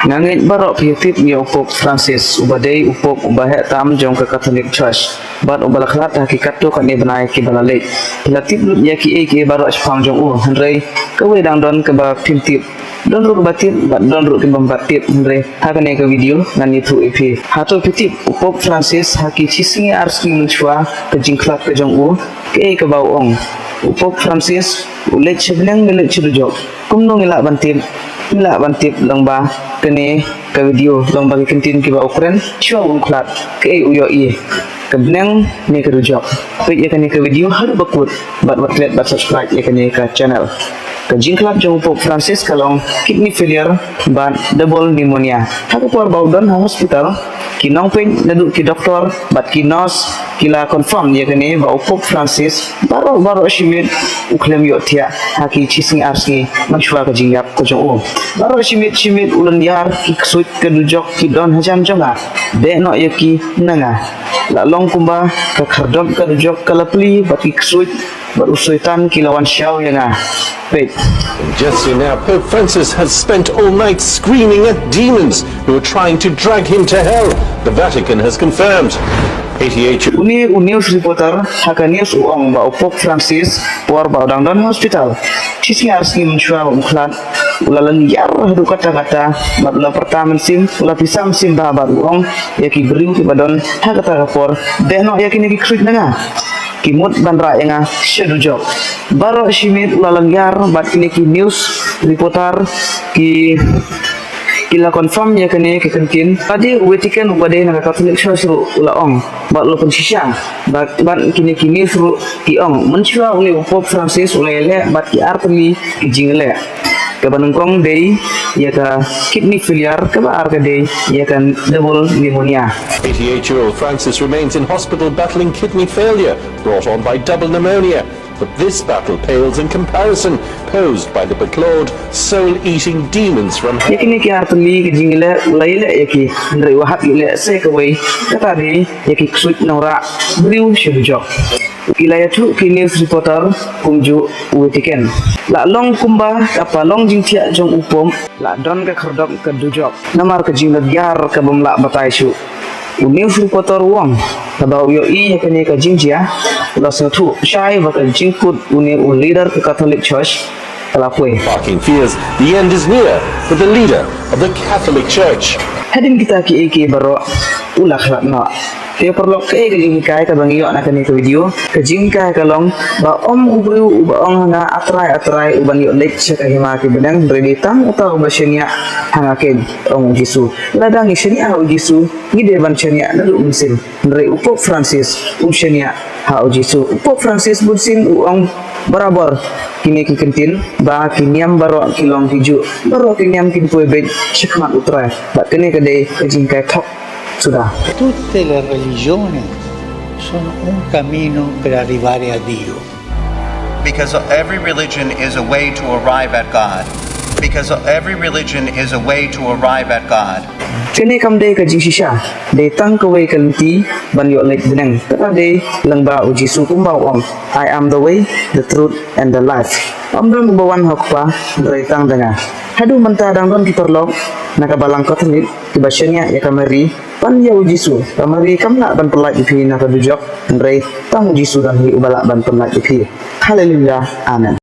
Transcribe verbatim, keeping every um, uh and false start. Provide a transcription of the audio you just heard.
Nga ngeit baroh phi tip ïa u Pope Francis, uba dei u Pope uba heh tam jong ka Catholic Church bad uba la khlad ha ki katto katne bnai kiba la leit. Phi la tip lut ïa kiei kiei baroh shaphang jong u, hynrei kawei dang don kaba phim tip. Don ruh kiba tip bad don ruh ki bym pat tip, hynrei ha kane ka video ngan ïathuh ïa phi. Hato phi tip u Pope Francis ha ki shisngi ar sngi mynshuwa ka jingkhlad ka jong u, kaei kaba u ong? U Pope Francis u leit sha bneng ne leit sha dujok? Kumno ngi lah ban tip? Ngi lah ban tip lyngba kane ka video, lyngba ki kyntien kiba u kren shuwa u khlad, kaei u ïohi, ka bneng ne ka dujok? Peit ïa kane ka video haduh ba kut bad wat klet bad subscribe ïa kane ka channel. Ka jingkhlad jong u Pope Francis ka long kidney failure bad double pneumonia. Ha ka por ba u don ha hospital, ki nongpeit naduh ki doktor bad ki nurse ki la confirm ïa kane ba u Pope Francis baroh baroh shi miet u khlem ïohthiah ha ki shisngi ar sngi mynshuwa ka jingïap ka jong u. Baroh shi miet shi miet u lynñiar, ki ksuid ka dujok ki don hajan jong nga, dei noh ïa ki na nga. La long kumba ka khyrdop ka dujok ka la plie bad ki ksuid bad u Soitan ki la wan shaw ïa nga. Peit. Just so now, Pope Francis has spent all night screaming at demons who are trying to drag him to hell. The Vatican has confirmed. Eighty-eight year Une u news reporter ha ka news u ong ba u Pope Francis por ba u dang don hospital, shisngi ar sngi mynshuwa u khlad, u la lynñiar haduh katta katta bad u la pyrta mynsiem, u la pisa mynsiem bha bad u ong ïa ki briew kiba don ha kata ka por, dei noh ïa kine ki ksuid na nga, ki mut ban rah ïa nga sha dujok. Baroh shi miet u la lynñiar bad kine ki news reporter ki ki la confirm ïa kane ka kyntien. Lada u Vatican uba dei na ka Catholic Church ruh u la ong bad u la pynshisha bad, bad kine ki news ruh ki ong mynshuwa une u Pope Francis u la ïaleh bad ki artylli ki jingïaleh, kaba nyngkong dei ïa ka kidney failure, kaba ar ka dei ïa ka double pneumonia. Eighty-eight year old Francis remains in hospital battling kidney failure brought on by double pneumonia. But this battle pales in comparison posed by the beclawed, soul-eating demons from hell. Ïa kine ki artylli ki jingïaleh u la ïaleh ïa ki, hynrei u hap ïaleh sa kawei, kata dei ïa ki ksuid nongrah briew sha dujok. Ki la ïathuh ki news reporter kumjuh u Vatican. La long kumba ka palong jingthiah jong u Pope la don ka khyrdop ka dujok namar ka jinglynñiar ka bym lah batai shuh. U news reporter u ong, haba u ïohi ïa kane ka jingjia, u la sngewthuh shai ba ka jingkut une u leader ka Catholic Church ka la poi. Sparking fears the end is near for the leader of the Catholic Church. Hadien kita kiei kiei baroh u la khlad noh. Te paralok, kaei ka jinghikai kaba ngi ïoh na kane ka video? Ka jinghikai ka long ba ym u briew uba ong ha nga, A Trai, A Trai, u ban ïoh leit sha ka hima ki bneng, hynrei dei tang uta uba shaniah ha nga keiñ, ong u Jisu. Lada ngi shaniah ha u Jisu, ngi dei ban shaniah naduh mynsiem. Hynrei u Pope Francis um shaniah ha u Jisu. U Pope Francis bunsien u ong barabor kine ki kyntien ba ki niam baroh ki long kijuh, baroh ki niam kin poi beit shakhmat u Trai. Bad kane ka dei ka jinghikai thok suda. Tutte le religioni sono un cammino per arrivare a Dio. Because every religion is a way to arrive at God. Because every religion is a way to arrive at God. Kane kam dei ka jingshisha, dei tang kawei ka lynti ban ïoh leit bneng. Kata dei lyngba u Jisu, kumba u ong, "I am the way, the truth, and the life." Ym don uba wan ha u Kpa hynrei tang da nga. Haduh mynta dang don ki paralok na ka Balang Katholik kiba shaniah ïa ka Mari ban ïa u Jisu. Ka Mari kam lah ban pyllait ïa phi na ka dujok, hynrei tang u Jisu don hi uba lah ban pyllait ïa phi. Haleluya. Amen.